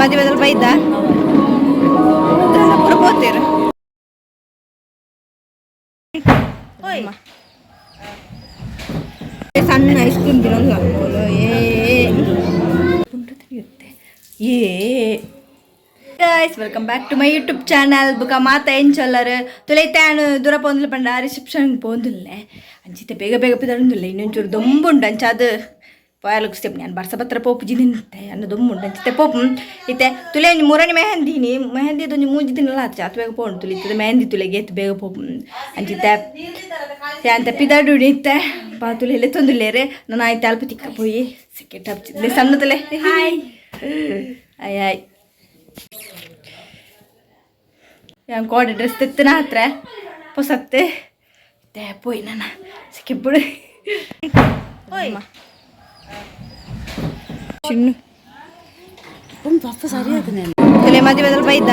ಮದುವೆದಲ್ಲಿ ಬೈದ ಪೂರ ಪೋತೇರು. ಸಣ್ಣ ಐಸ್ ಕ್ರೀಮ್ ತಿನ್ನೋದು. ಏ ಏ guys, welcome back to my YouTube channel. ಬುಕ್ಕ ಮಾತ ಎಂಚೊಲ್ಲರು ತುಲೈತಾನು ದೂರ ಪೋಂದಿಲ್ಲ ಪಂಡ ರಿಸೆಪ್ಷನ್ ಪೋಂದಿಲ್ಲ. ಅಂಚಿತೆ ಬೇಗ ಬೇಗ ಪಿದಡುಂದಿಲ್ಲ. ಇನ್ನೊಂಚೂರು ದೊಂಬುಂಡು. ಅಂಚ ಅದು ಪೋಯಲುಗ್ ಸ್ಟೆಪ್ ನಾನು ಬರ್ಸ ಪತ್ರ ಪೋಪುಜಿ ನಿಂತೆ ಅನ್ನ ದೊಂಬುಂಡು. ಅಂಚಿತೆ ಪೋಪು ಇತ್ತೆ ತುಲೆ ಒಂಜಿ ಮುರಣಿ ಮೆಹಂದಿನಿ ಮೆಹಂದಿ ಒಂಜಿ ಮೂಜಿ ದಿನಲ ಆತು. ಆತು ಬೇಗ ಪೋಂಡು ತುಲಿ ಇತ್ತದ ಮೆಹಂದಿ ತುಲೆಗೆ ಏತ್ ಬೇಗ ಪೋಪು. ಅಂಚಿತೆ ಅಂತ ಪಿದಾಡು ಇತ್ತೆ ಪಾ ತುಲೆ ಲೆತ್ತೊಂದುಲ್ಲೇರೆ. ನಾನು ಆಯ್ತು ಅಲ್ಪ ತಿಕ್ಕ ಪೋಯಿ ಸಿಕ್ಕೆಟ್ ಹಚ್ಚಿದ್ಲೆ ಸಣ್ಣ ತುಲೆ. ಹಾಯ್ ಆಯ್ ಆಯ್. ಯಾನ್ ಕೋಡೆ ಡ್ರೆಸ್ ತೆತ್ತಿನ ಹತ್ರ ಪೊಸತ್ತೆ ಇತ್ತೆ ಪೋಯಿ ನನ್ನ ಸಿಕ್ಕಿಬಿಡು ಚಿನ್ನು. ಪಪ್ಪ ಸರಿ ಆತನೆ. ತುಲೆ ಮದುವೆದಲ್ಲಿ ಬೈದ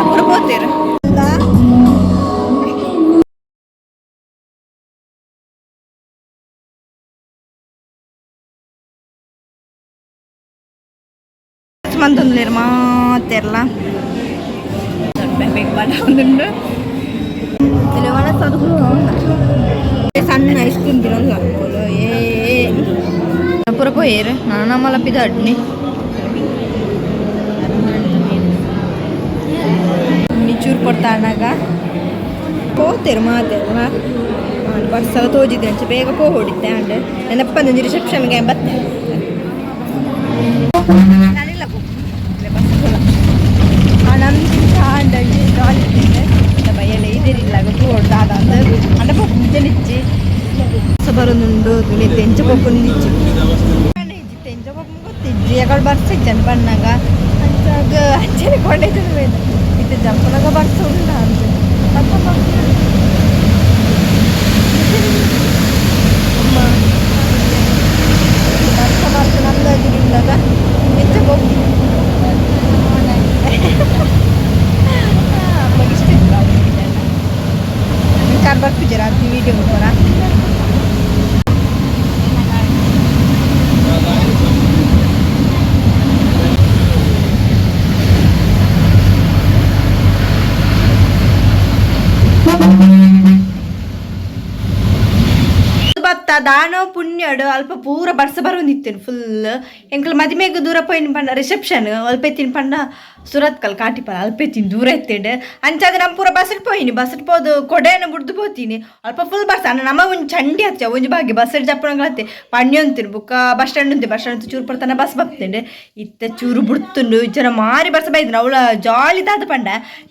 ಪೂರ ಪೋತೇರು. ಮಂದೊಂದುಲೇರು ಮಾತೆರ್ಲ ಬೇಗ ಬಡ ಒಂದುಂಡು. ಸಣ್ಣ ಐಸ್ ಕ್ರೀಮ್ ತಿನ್ನೋದು. ಏ ಪೂರ ಪೋಯೇರು. ನಾನು ನಮ್ಮಲ್ಲ ಪಿದಾಡ್ನಿ ಚೂರು ಕೊಡ್ತಾನಾಗ ಪೋತೇರು ಮಾತೇರು. ನಾನು ಬರ್ಸವ ತೋಜಿದ್ದೆ. ಅಂಚೆ ಬೇಗ ಪೋ ಹೊಡಿತೆ ಅಂಡ್ ನೆನಪಂದೊಂಜಿ ರಿಸೆಪ್ಷನ್ಗೆ ಬತ್ತೆ. ನಾನಿಲ್ಲ ಬಯ್ಯಲೆ ಇದೇನಿಲ್ಲ ತೋಡ್ ದಾದ ಅಂಡ ಪೋಪು ಇಚ್ಚಿ ಬರೋದುಂಡು. ತುಳಿ ತೆಂಚ ಪೋಪುಂದಿಚ್ಚಿ ತೆಂಚ ಪೋಪು ಗೊತ್ತಿಜ್ಜಿ. ಯಾಕಡೆ ಬರ್ಸಿಜ್ಜನ್ ಬಣ್ಣಾಗ ಅಂಚಾಗ ಅಂಚನೆ ಕೊಂಡೈತದೆ. ಇತ್ತೆ ಜಂಪನಾಗ ಬರ್ಸ ಉಂಡ ಅಂತ ಅಮ್ಮ ಬರ್ಸ ಬರ್ಸ ನಂದಾಗಿಲ್ಲದ ಎಂಚ ಪೋಪು ಅಮ್ಮಗೆ ಇಷ್ಟ ಇತ್ತು. ಕಾರ್ ಬರ್ಪಿಜರ ಅದು ವೀಡಿಯೋ ಪೂರ. ಬತ್ತ ದಾನೋ ಪುಣ್ಯಡು ಅಲ್ಪ ಪೂರ ಬರ್ಸ ಬರೋಂದಿತ್ತೇನು ಫುಲ್. ಎಂಕಲ್ ಮದಿಮೆಗ್ ದೂರ ಪೋಯಿನ ಪಂಡ ರಿಸೆಪ್ಷನ್ ಅಲ್ಪ ಎತ್ತಿನ ಪಂಡ ಸುರತ್ಕಲ್ ಕಾಟಿಪಲ ಅಲ್ಪ ಎತ್ತಿನ ದೂರ ಎತ್ತೇಂಡು. ಅಂಚಾದ ನಮ್ಮ ಪೂರ ಬಸ್ಸಟ್ ಪೋಯಿನಿ. ಬಸ್ಸಟ್ ಪೋದು ಕೊಡೆಯನ್ನು ಬುಡ್ದು ಪೋತೀನಿ. ಅಲ್ಪ ಫುಲ್ ಬರ್ಸ ಅಣ್ಣ ನಮ್ಮ ಒಂಜಿ ಚಂಡಿ ಹಚ್ಚ ಒಂಜಿ ಬಾಗಿ ಬಸ್ಸಟ್ ಜಪ್ಪಣಗಳತ್ತೆ ಪಣ್ಯ ಅಂತೀನಿ. ಬುಕ್ಕ ಬಸ್ ಸ್ಟ್ಯಾಂಡ್ ಉಂತೆ. ಬಸ್ ಸ್ಟ್ಯಾಂಡ್ ಚೂರು ಪಡ್ತಾನೆ ಬಸ್ ಬಪ್ತೇಂಡು. ಇತ್ತ ಚೂರು ಬುಡ್ತುಂಡು. ಜನ ಮಾರಿ ಬರ್ಸ ಬೈದಿನ ಅವಳ ಜಾಲಿ ದಾದ ಪಂಡ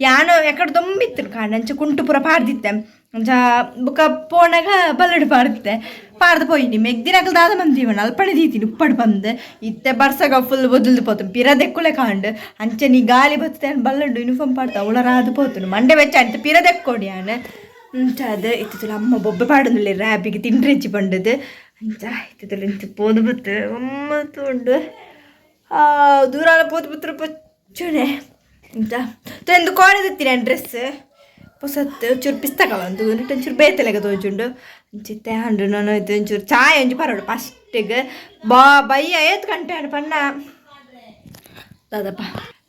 ಯಾನೋ ಎಕಡೆ ದೊಂಬಿತ್ತು ಕಾಂಡ. ಅಂಚ ಕುಂಟು ಪೂರ ಪಾಡ್ದಿತ್ತೆ. ಅಂಚ ಬುಕ್ಕ ಪೋಣಗ ಬಲ್ಲಡು ಪಾಡ್ದಿತ್ತೆ. ಪಾಡ್ದು ಪೋಯಿನಿ ಮೆಗ್ದಿನಕಲ್ ದಾದ ಮಂದೀವನ ಅಲ್ಪಣೆ ದೀತೀನಿ ಉಪ್ಪಡು ಬಂದು. ಇತ್ತೆ ಬರ್ಸಗ ಫುಲ್ ಬೊದಲ್ದು ಪೋತು ಪಿರ ದೆಕ್ಕುಲೆ ಕಾಂಡು. ಅಂಚೆ ನೀ ಗಾಳಿ ಬತ್ತೆ ಬಲ್ಲಂಡು ಯೂನಿಫಾರ್ಮ್ ಪಾಡ್ತ ಅವಳರಾದು ಪೋತುನು ಮಂಡೆ ಬೆಚ್ಚ ಅಂತ ಪಿರ ದೆಕ್ಕೊಡಿ ಯಾನ್. ಅಂಚ ಅದು ಇತ್ತಿತ್ತುಲ ಅಮ್ಮ ಬೊಬ್ಬೆ ಪಾಡೊಂದುಲ್ಲೆ ರ್ಯಾಬಿಗೆ ತಿಂಡ್ರೆಜ್ಜಿ ಪಂಡದು. ಅಂಚ ಇತ್ತಿತ್ತುಲ ಇಂಚ ಪೋದು ಬತ್ತು ಅಮ್ಮ ತೋಂಡು ದೂರ ಪೋದು ಬತ್ರ ಪಚ್ಚುನೆ. ಇಂಚ ಎಂದು ಕೋಣೆದಿತ್ತೀನಿ ಡ್ರೆಸ್ ಪೊಸತ್ತು ಚೂರು ಪಿಸ್ತಕಲ ಒಂದು ಒಂಚೂರು ಬೇತಲೆಗ ತೋಜುಂಡು. ಅಂಚಿತ್ತೆ ಹಂಡು ನಾನು ಇದು ಒಂಚೂರು ಚಾಯ್ ಒಂಜಿ ಪರೋಡು ಫಸ್ಟಿಗೆ ಬಾ. ಬಯ್ಯ ಏತ್ ಗಂಟೆ ಹಂಡು ಪಣ್ಣ ದಾದಪ್ಪ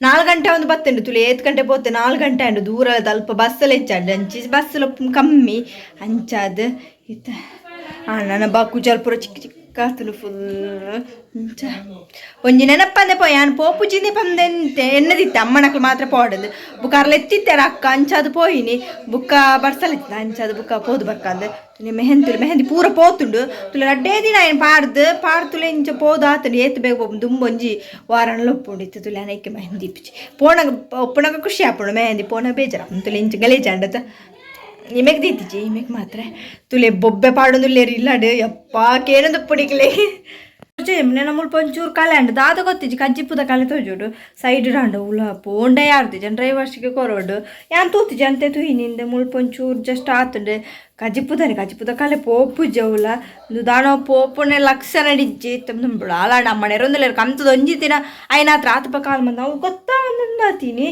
4 ಗಂಟೆ ಒಂದು ಬತ್ತುಂಡು. ತುಳಿ ಏತ್ ಗಂಟೆ ಪೋತೆ 4 ಗಂಟೆ ಅಂಡು. ದೂರ ಅಲ್ಪ ಬಸ್ಸಲ್ಲಿ ಹೆಚ್ಚಾಂಡು. ಅಂಚಿ ಬಸ್ ಕಮ್ಮಿ ಅಂಚಾದ್ ಇತ್ತ ನನ್ನ ಬಾ ಕುಜಾಲ್ ಪೂರ ಚಿಕ್ಕ ಚಿಕ್ಕ ಆತುಂಡು ಫುಲ್. ಅಂಚ ಒಂಜಿ ನೆನಪಂದೆ ಪೋಯ್ ಯಾನ್ ಪೋಪುಜಿಂದೆ ಪಂದೆಂತೆ ಎನ್ನದಿತ್ತೆ. ಅಮ್ಮನಕ್ಲು ಮಾತ್ರ ಪೋಡಂದು ಬುಕ್ಕ ಅರ್ಲ ಎತ್ತಿತ್ತಾರೆ ಅಕ್ಕ. ಅಂಚಾದ್ ಪೋಯಿನಿ. ಬುಕ್ಕ ಬರ್ಸಲಿತ್ತ. ಅಂಚಾದ್ ಬುಕ್ಕ ಪೋದು ಬರ್ಕಂದು ತುಲೆ ಮೆಹಂದಿ ಮೆಹಂದಿ ಪೂರ ಪೋತುಂಡು. ತುಲೆ ರಡ್ಡೇ ದಿನ ಏನು ಪಾಡ್ದು ಪಾಡ್ ತುಲೆ ಇಂಚ ಪೋದು ಆತುಂಡು. ಏತ್ ಬೇಗ ಪೋಪುಂಡು ದುಂಬು ಒಂಜಿ ವಾರನ್ಲ ಉಪ್ಪುಂಡು. ಇತ್ತು ತುಲೆ ಅನೈಕೆ ಮೆಹಂದಿ ಇಪ್ಪುಜಿ. ಪೋಣಗ ಒಪ್ಪುನಗ ಖುಷಿ ಆಪುಂಡು. ಮೆಹಂದಿ ಪೋಣ ಬೇಜಾರ ತುಲೆ ಇಂಚ ಗಲೀಜಾಂಡತ. ಇಮೆಗ್ ದೀತಿಜಿ ಇಮೆಗ್ ಮಾತ್ರ. ತುಲೆ ಬೊಬ್ಬೆ ಪಾಡೊಂದುಲ್ಲೇರು ಇಲ್ಲಾಡು. ಯಪ್ಪ ಕೇನೊಂದು ಪುಡಿಕ್ಲೆ ನೆನ ಮುಲ್ಪ ಒಂಚೂರು ಕಲೆ ಅಂಡು ದಾದ ಗೊತ್ತಿಜ್ಜಿ. ಕಜ್ಜಿಪುದ ಕಲೆ ತೋಜುಡು ಸೈಡ್ ರಾಂಡು ಉಲ ಪೋಂಡ ಯಾರ್ದು ಜನ ಡ್ರೈವರ್ಸಿಗೆ ಕೊರೋಡು ಯಾನ್ ತೂತಿಜಿ ಅಂತೆ ತೂಯಿನಿಂದ. ಮುಲ್ಪ ಒಂಚೂರು ಜಸ್ಟ್ ಆತುಂಡು. ಕಜ್ಜಿಪುದನೆ ಕಜ್ಜಿಪುದ ಕಲೆ ಪೋಪುಜ ಉಲ ಉಂದು ದಾನೋ ಪೋಪುನೆ ಲಕ್ಷಣ ಡಿಜ್ಜಿ. ನಂಬುಡು ಆಲಾಂಡ ಅಮ್ಮನೆರೊಂದುಲ್ಲೆರ್ ಕಂತದ ಒಂಜಿ ದಿನ ಐನಾತ್ರ ಆತಪ ಕಾಲ್ ಮಂದ ಅವು ಗೊತ್ತಾವಂದಿಜ್ಜಿ. ಅಂದಾತೀನಿ.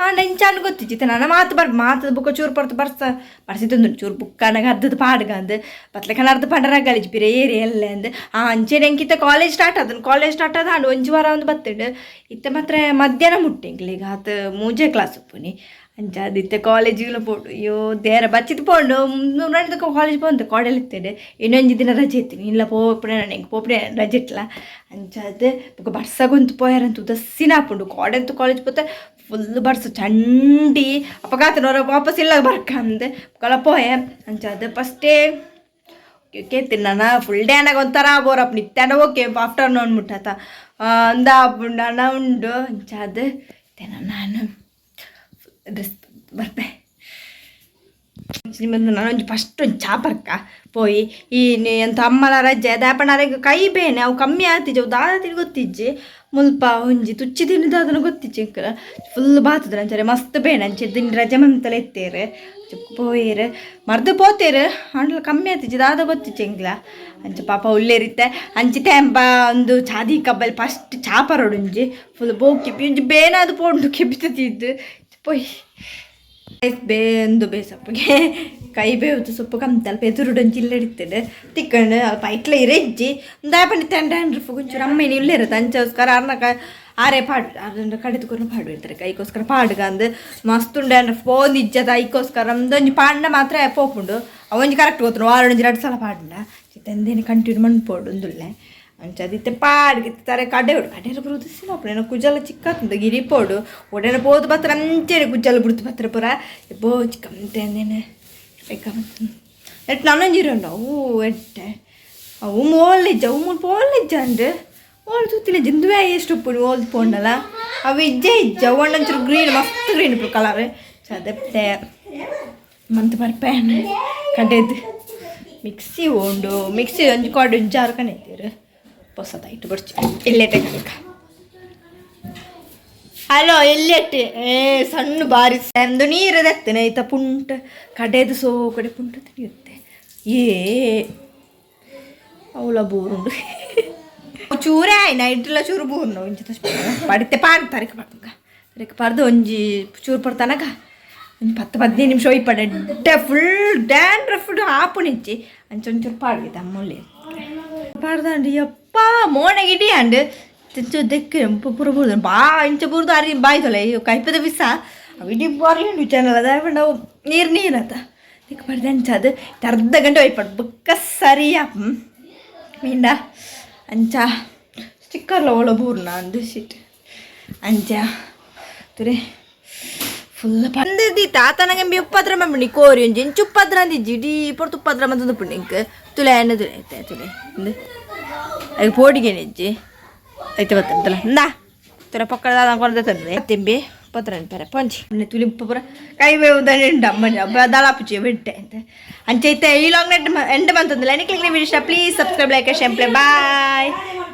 ಆಂಡ ಇಂಚಾಂಡ್ ಗೊತ್ತಿಜ್ಜಿ. ನನ್ನ ಮಾತು ಬರ್ ಮಾತದ ಬುಕ್ಕ ಚೂರು ಪರ್ತು ಬರ್ಸ ಬರ್ಸಿತ್ತೊಂದು ಚೂರು ಬುಕ್ಕ ಅನಗ ಅರ್ಧದ ಪಾಡ್ಗ ಅಂದ್ ಬತ್ಲೆಕನ ಅರ್ಧ ಪಂಡರ ಗಲೀಜ್ ಪಿರ ಏರಿ ಎಲ್ಲ ಅಂದ್. ಆ ಅಂಚೆನೆ ಎಂಕಿತ್ತ ಕಾಲೇಜ್ ಸ್ಟಾರ್ಟ್ ಆದನು, ಕಾಲೇಜ್ ಸ್ಟಾರ್ಟ್ ಆದ ಆಂಡ್ ಒಂಜಿ ವಾರ ಒಂದು ಬತ್ತಿಂಡು. ಇತ್ತೆ ಮಾತ್ರ ಮಧ್ಯಾಹ್ನ ಮುಟ್ಟೆ ಎಂಕ್ಲೆಗ್ ಆತ ಮೂಜೆ ಕ್ಲಾಸ್ ಉಪ್ಪುನಿ. ಅಂಚ ಇತ್ತೆ ಕಾಲೇಜಿಗ್ಲ ಪೋಡು. ಅಯ್ಯೋ ದೇರ ಬಚ್ಚಿದ್ ಪೋಂಡು ನೂರು ಕಾಲೇಜ್ ಪೋಂತು ಕೋಡೆಲ್ ಇತ್ತೇನೆ. ಇನ್ನೊಂಜಿ ದಿನ ರಜೆ ಇತ್ತೀನಿ ಇಲ್ಲ ಪೋಪುನೆ ನಾನು ಎಂಕ್ ಪೋಪುನೆ ರಜೆ ಇಟ್ಲ. ಅಂಚಾದ್ ಬೊಕ ಬರ್ಸಗೊಂತು ಪೋಯರಂತ ಉದಸ್ಸಿನ ಆಪುಂಡು. ಕೋಡೆಂತು ಕಾಲೇಜ್ ಪೋತೆ ಫುಲ್ ಬರ್ಸ ಚಂಡಿ ಅಪಗಾತನವರ ವಾಪಸ್ ಇಲ್ಲ ಬರ್ಕಂದ್ ಬೊಕಲ ಪೋಯೆ. ಅಂಚಾದ್ ಫಸ್ಟೇ ಕೇಳ್ತೀನಿ ನಾನು ಫುಲ್ ಡೇ ಅನಾಗ ಒಂಥರ ಬೋರ್ ಆಪುಂಡು. ಇತ್ತೆ ಓಕೆ ಆಫ್ಟರ್ನೂನ್ ಮುಟ್ಟಾತ ಅಂದ ಆಪುಂಡು ಅನ ಉಂಡು. ಅಂಚಾದ್ ಇತ್ತೆ ನಾನು ಡ್ರೆಸ್ ಬರ್ಪೆ. ನಾನೊಂಜಿ ಫಸ್ಟ್ ಒಂಜಿ ಚಾ ಪರ್ಕ ಪೋಯಿ. ಈ ಎಂತ ಅಮ್ಮಲ ರಜೆ ದಾಪಣಾರೆಗ್ ಕೈ ಬೇನೆ, ಅವು ಕಮ್ಮಿ ಆತಿಜಿ. ಅವು ದಾದ ತಿಳಿ ಗೊತ್ತಿಜ್ಜಿ. ಮುಲ್ಪ ಒಂಜಿ ತುಚ್ಚಿ ತಿಂದು ಅದನ್ನು ಗೊತ್ತಿಜ್ಜಿ. ಎಂಕ್ ಫುಲ್ ಬಾತದ ಅಂಚನೆ ಮಸ್ತ್ ಬೇನೆ. ಅಂಚೆ ದಿನ ರಜೆ ಮಂತಲ ಎತ್ತೇರು ಪೋಯೆರ್ ಮರ್ದ್ ಪೋತೇರು ಆಂಡಲ ಕಮ್ಮಿ ಆತಿಜಿ, ದಾದ ಗೊತ್ತಿಜ್ಜಿ ಎಂಕ್ಲ. ಅಂಚ ಪಾಪ ಉಲ್ಲೇರಿತ್ತೆ. ಅಂಚಿ ತೆಂಬ ಒಂದು ಚಾದಿ ಕಬ್ಬಲ್ ಫಸ್ಟ್ ಚಾ ಪರೋಡು. ಒಂಜಿ ಫುಲ್ ಬೋಕಿ ಒಂಜಿ ಬೇನಾದ್ ಪೋಂಡು ಕೆಬಿತ ಪೋಯ್ ಬೇಂದು ಬೇಸಪ್ಪಗೆ ಕೈ ಬೇವ್ದು ಸೊಪ್ಪು ಕಮ್ತ ಅಲ್ಪ ಎದುರುಡು ಒಂಜಿ ಇಲ್ಲಡಿತ್ತೇನೆ ತಿಕ್ಕಂಡು ಅಲ್ಪ ಐಟ್ಲ ಇರೆಜ್ಜಿ ದಾಪಂಡಿ ತಂಡ ಒಂಚೂರು ಅಮ್ಮ ಇಲ್ಲೇರುತ್ತೆ. ಅಂಚೋಸ್ಕರ ಅರ್ನ ಆರೆ ಪಾಡು ಅದನ್ನು ಕಡಿದುಕೊಂಡು ಪಾಡು ಇರ್ತಾರೆ ಕೈಗೋಸ್ಕರ ಪಾಡುಗ ಅಂದ್ ಮಸ್ತ್ ಉಂಡೆ ಅಂದ್ರೆ ಫೋನ್ ಇಜ್ಜದ ಐಕೋಸ್ಕರ ಒಂದೊಂಜಿ ಪಾಂಡ ಮಾತ್ರ ಪೋಪುಂಡು. ಅವೊಂಜಿ ಕರೆಕ್ಟ್ ಗೊತ್ತು ವಾರ ಒಂಜಿ 2 ಸಲ ಪಾಡ್ಂಡ ಚಿತ್ತಂದೇನೆ ಕಂಟಿನ್ಯೂ ಮನ್ಪೋಡು ಉಂದುಲ್ಲೆ. ಅಂಚ ಅದಿತ್ತೆ ಪಾಡ್ಗೆ ತಾರೆ ಕಡೆ ಉಡು ಕಡೆ ಬರುದು ಅಪ್ಪು ಕುಜಲ ಚಿಕ್ಕ ಗಿರಿ ಪೋಡು ಒಡೆನ ಪೋದು ಬತ್ತರ ಅಂಚೆನೆ ಕುಜ್ಜಲ ಬುಡ್ತು ಬತ್ತರ ಪೂರ ಬೋ ಚಿಕ್ಕ ಅಂದೇನೆ ಬೇಕಾ. ಎಟ್ ನಾನೊಂಜಿ ಉಂಡು ಅವು ಎಟ್ಟೆ ಅವು ಮೋಲಿಜ್ಜ ಅವು ಮೂಲು ಪೋಲಿಜ್ಜ ಅಂಡ್ ಓಲ್ ತೂತಿಲ್ಲ ಜಿಂದುವೆ ಎಷ್ಟು ಉಪ್ಪು ಓಲ್ ಪೋಂಡಲ ಅವು ಇಜ್ಜೆ ಇಜ್ಜ ಅವು ಒಂಚೂರು ಗ್ರೀನ್ ಮಸ್ತ್ ಗ್ರೀನ್ ಉಪ್ಪು ಕಲರ್ ಚದಪ್ಪೆ ಮಂತ್ ಬರ್ಪೇನ್ ಕಡೆದು ಮಿಕ್ಸಿ ಉಂಡು. ಮಿಕ್ಸಿ ಒಂಜಿ ಕೊಡು ಜಾರು ಕಣಿತೀರು ಹೊಸದಾಯ್ತು ಬರ್ಚಿ ಇಲ್ಲೇಟೆ ಕಣಕ. ಹಲೋ ಎಲ್ಲೆಟ್ಟೆ ಏ ಸಣ್ಣ ಬಾರಿ ಒಂದು ನೀರು ದತ್ತನೆ ಐತ ಪುಂಟ ಕಡೆದು ಸೋ ಕಡೆ ಪುಂಟ ತಿನ್ನುತ್ತೆ. ಏ ಅವಳ ಬೋರುಂಡು ಚೂರೇ ಆಯ್ ನೈಟ್ಲ ಚೂರು ಬೂರ್ನು ಒಂಜಿ ಪಡಿತೆ ಪಾಡ್ ತಾರೀಕು ಪಾಡ್ಕ ತಾರೀಕು ಪಾಡ್ದು ಒಂಜಿ ಚೂರು ಪಡ್ತಾನಕ ಒಂಜಿ 10-15 ನಿಮಿಷ ಒಯ್ಪಡೆ ಫುಲ್ ಡ್ಯಾಂಡ್ರಫ್ ಆಪುಣಿಚ್ಚಿ. ಅಂಚ ಒಂಚೂರು ಪಾಡ್ಗಿತ ಅಮ್ಮೊಳ್ಳಿ ಪಾಡ್ದಾಂಡು. ಯಪ್ಪ ಮೋಣೆ ಗಿಡಿ ಅಂಡ್ ತಿಂಚು ದೆಕ್ಕೆ ಪೂರ ಬೂರ್ದು ಬಾ ಇಂಚ ಬೂರ್ದು ಅರಿ ಬಾಯ್ ತೊಲೆ ಕೈಪದ ಬಿಸ ಅವು ಇಡೀ ಬಾರಿ ಉಂಡು ಚಾನಲ್ ಅದ ಅವು ನೀರು ನೀರತ ದಿಕ್ಕ ಪಾಡ್ದು. ಅಂಚ ಅದು ಅರ್ಧ ಗಂಟೆ ಒಯ್ಪಾಡು ಬುಕ್ಕ ಸರಿಯಾ ಮೀಂಡ. ಅಂಚ ಸ್ಟಿಕ್ಕರ್ಲ ಒಳ ಬೂರ್ನ ಅಂದು ಶಿಟ್. ಅಂಚ ತುರೆ ಫುಲ್ ಪಂದದಿ ತಾತನಗೆ ಉಪ್ಪದ್ರ ಮಂಪುಂಡಿ ಕೋರಿ ಒಂಜಿ ಇಂಚು ಉಪ್ಪದ್ರ ಅಂದಿಜ್ಜಿ ಇಡೀ ಪೊರ್ತು ಉಪ್ಪದ್ರ ಮಂತಂದು ಪುಂಡಿ ಇಂಕ್ ತುಲೆ ಎಣ್ಣೆ ತುಲೆ ಐತೆ ತುಲೆ ಇಂದು ಐಕ್ ಪೋಡಿಗೆನೆ ಇಜ್ಜಿ ಐತೆ ಬತ್ತಂತಲ್ಲ ಇಂದಾ ತುರೆ ಪಕ್ಕದ ಕೊರ್ದೆ ತಂದೆ ತಿಂಬಿ ಪತ್ರ ಪೆರೆ ಪಂಚಿ ತುಲಿ ಪೂರ ಕೈ ಬೇವುದಾನೆ ಉಂಡು ಅಮ್ಮನಿ ಅಬ್ಬ ದಳಾಪುಚಿ ಬಿಟ್ಟೆ ಅಂತ. ಅಂಚ ಇತ್ತೆ ಈ long net end ಮಂತಂದಿಲ್ಲ. Click video please subscribe, like, share, bye.